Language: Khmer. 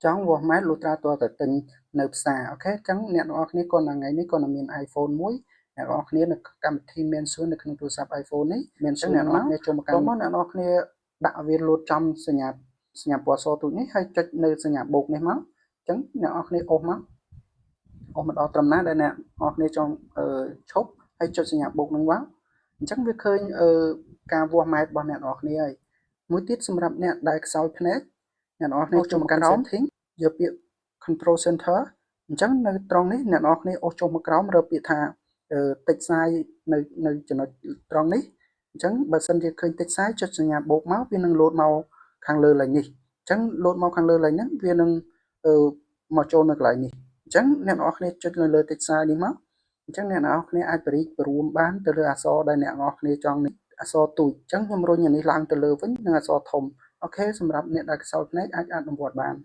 ចង់វាស់ម៉ែត្រលុះត្រាទាល់តែទិញនៅផ្សារ OK អញ្ចឹងអ្នកទាំងអស់គ្នាគាត់នៅថ្ងៃនេះគាត់នឹងមាន iPhone មួយអ្នកទាំងអស់គ្នានៅកម្មវិធី Mensure នៅក្នុងទូរស័ព្ទ iPhone នេះ Mensure អ្នកទាំងអស់គ្នាចូលមកកាន់មកអ្នកទាំងអស់គ្នាដាក់វាលោតចំសញ្ញាសញ្ញាពណ៌សទូចនេះហើយចុចនៅសញ្ញាបូកនេះមកអញ្ចឹងអ្នកទាំងអស់គ្នាអូសមកអូសមកដល់ត្រឹមណាដែលអ្នកទាំងអស់គ្នាចង់ឈប់ហើយចុចសញ្ញាបូកនឹងមកអញ្ចឹងវាឃើញអឺការវាស់ម៉ែត្ររបស់អ្នកទាំងអស់គ្នាហើយមួយទៀតសម្រាប់អ្នកដែលខ្សោយភ្នែកអ្នកទាំងអស់គ្នាចូលមកកាន់ setting យកពាក្យ control center អញ្ចឹងនៅត្រង់នេះអ្នកទាំងអស់គ្នាអូសចុះមកក្រោមរកពាក្យថា text size នៅនៅចំណុចត្រង់នេះអញ្ចឹងបើសិនជាឃើញ text size ចុចសញ្ញាបូកមកវានឹងលោតមកខាងលើឡើងនេះអញ្ចឹងលោតមកខាងលើឡើងហ្នឹងវានឹងមកចូលនៅកន្លែងនេះអញ្ចឹងអ្នកទាំងអស់គ្នាចុចនៅលើ text size នេះមកអញ្ចឹងអ្នកទាំងអស់គ្នាអាចបរិបរួមបានទៅលើអក្សរដែលអ្នកទាំងអស់គ្នាចង់នេះអក្សរទូចអញ្ចឹងខ្ញុំរុញអានេះឡើងទៅលើវិញនឹងអក្សរធំ OK សម្រាប់អ្នកដែលខ្សោយភ្នែកអាចអនុវត្តបាន។